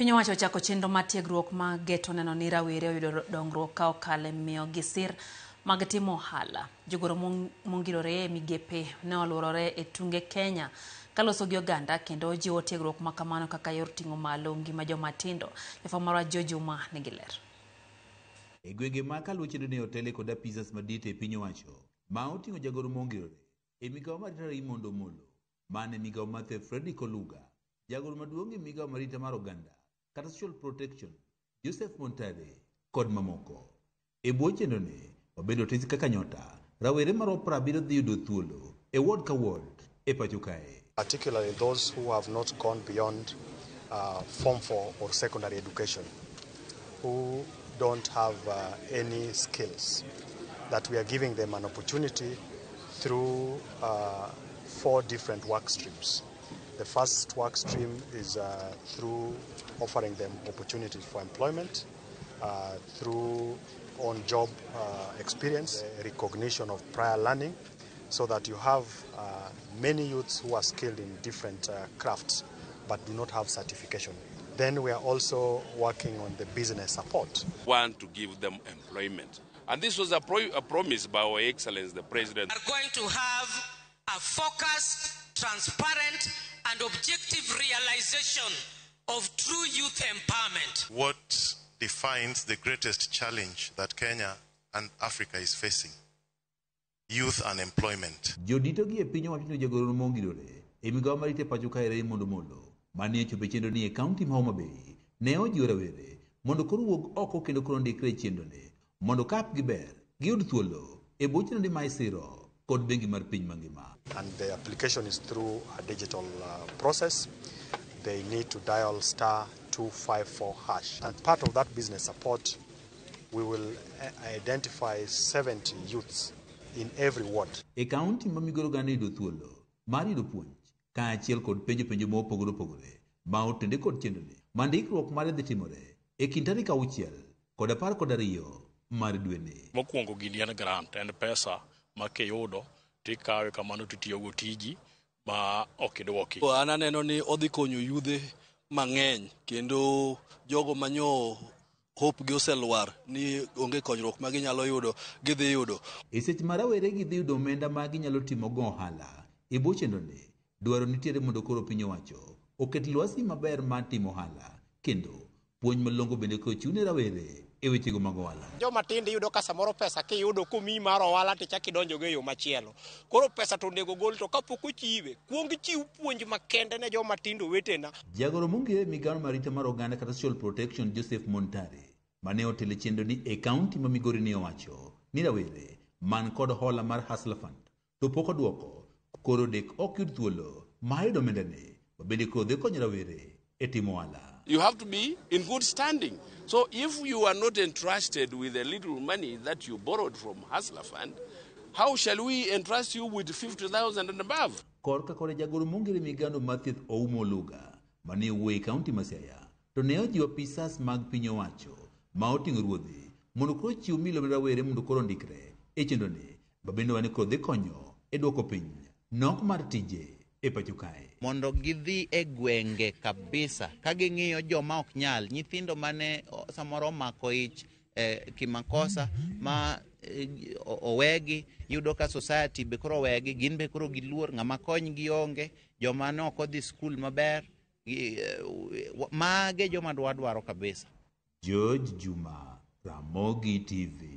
Piny owacho ochako chenro mar tiegruok ma geto neno ni rawere oyudo dongruok ka okalo e miyogi sir mag timo ohala. Jogoro mongirore e migepe ne oluorore e tunge Kenya kaloso gi oganda kendo jiwo tiegruok ma kamano kaka yor ting'o malo ngima joma tindo. Jafwambo marwa Joe Juma nigi ler. E gwenge ma kaluwo chenro ne otele kod apisas madito e piny owacho ma oting'o jagoro mongirore e migawo mar Raymond Omolo, mane migawo mar thieth Fredrick Oluga, jagoro maduong' e migawo mar arita mar oganda kata Social Protection Joseph Montare kod mamoko. E bwo chenro ni wabedo tich kaka nyota, rawere maromo 70 dhi yudo thuolo e ward ka ward e pacho kae. Particularly those who have not gone beyond Form 4 or secondary education, who don't have any skills, that we are giving them an opportunity through 4 different work streams. The first work stream is through offering them opportunities for employment, through on-job experience, recognition of prior learning, so that you have many youths who are skilled in different crafts but do not have certification. Then we are also working on the business support. Want to give them employment. And this was a promise by Our Excellency the President. We are going to have a focused, transparent, and objective realization of true youth empowerment. What defines the greatest challenge that Kenya and Africa is facing? Youth unemployment. Jodito gi e piny owacho ni jagoro mongirore e migawo mar rito pacho kae Raymond Omolo mane ochopo e chenro ni e kaunti ma Homa Bay ne ojiwo rawere mondo koro wuog oko kendo koro ndikre e chenro ni mondo kap gi ber giyud thuolo e bwo chenro ni ma isiro kod bengi mar piny mangima. And the application is through a digital process. They need to dial star 254#. And part of that business support, we will identify 70 youths in every ward. E kaunti ma Migori oganda yudo thuolo mar yudo puonj kaachiel kod penjo penjo mopogore opogore ma otende kod chenro ni ma ndikruok mare dhi timore e kind tarik 6 kod 12 mar dweni. Mokwongo gini en grant, en pesa ma kiyudo tikawe kamano titiyogo tiji ma ok idwoki. An aneno ni odhi konyo yudhe mang'eny kendo jogo manyo hope gi oselwar ni onge konyruok ma ginyalo yudo, gidhi yudo. E seche ma rawere gi dhi yudo omenda ma ginyalo timo go ohala e bwo chenro ni, dwaro nitiere mondo koro piny owacho oket lwasi maber mar timo ohala kendo puonj malong'o bende koro chiw ne rawere e wechego mag ohala. Joma tindo iyudo ka samoro pesa kiyudo komiyi mar ohala tichako idonjogo e yo machielo. Koro pesa to onego gol to kapok ochiwe, kuong chiw puonj makende ne joma tindo wetena. Jagoro mong'ere e migawo mar arita mar oganda kata Social Protection Joseph Montare mane otelo e chenro ni e kaunti ma Migori ne owacho ni rawere man kod hola mar Hustler Fund to pok odwoko koro dek ok yud thuolo mar yudo omendane ma bende koro dhi konyo rawere e timo ohala. You have to be in good standing. So if you are not entrusted with the little money that you borrowed from Hustler Fund, how shall we entrust you with 50,000 and above? Korka kore jagoro mong'ere migawo mar thieth Oumo Oluga mane owuoyo e kaunti ma Siaya to ne ojiwo apisas mag piny owacho ma oting'o ruodhi mondo koro chiw milome ne rawere mondo koro ondikre e chenro ni ma bende wane koro dhi konyo e duoko piny nok mar tije e pacho kae. Mondo gidhi e gwenge kabisa ka ging'iyo joma ok nyal, nyithindo mane samoro omako ich kimakosa ma owegi, yudo ka society be koro owegi, gin be koro giluor, ng'ama konygi onge, joma ne ok odhi skul maber, mage joma dwadwaro kabisa. George Juma, Ramogi TV.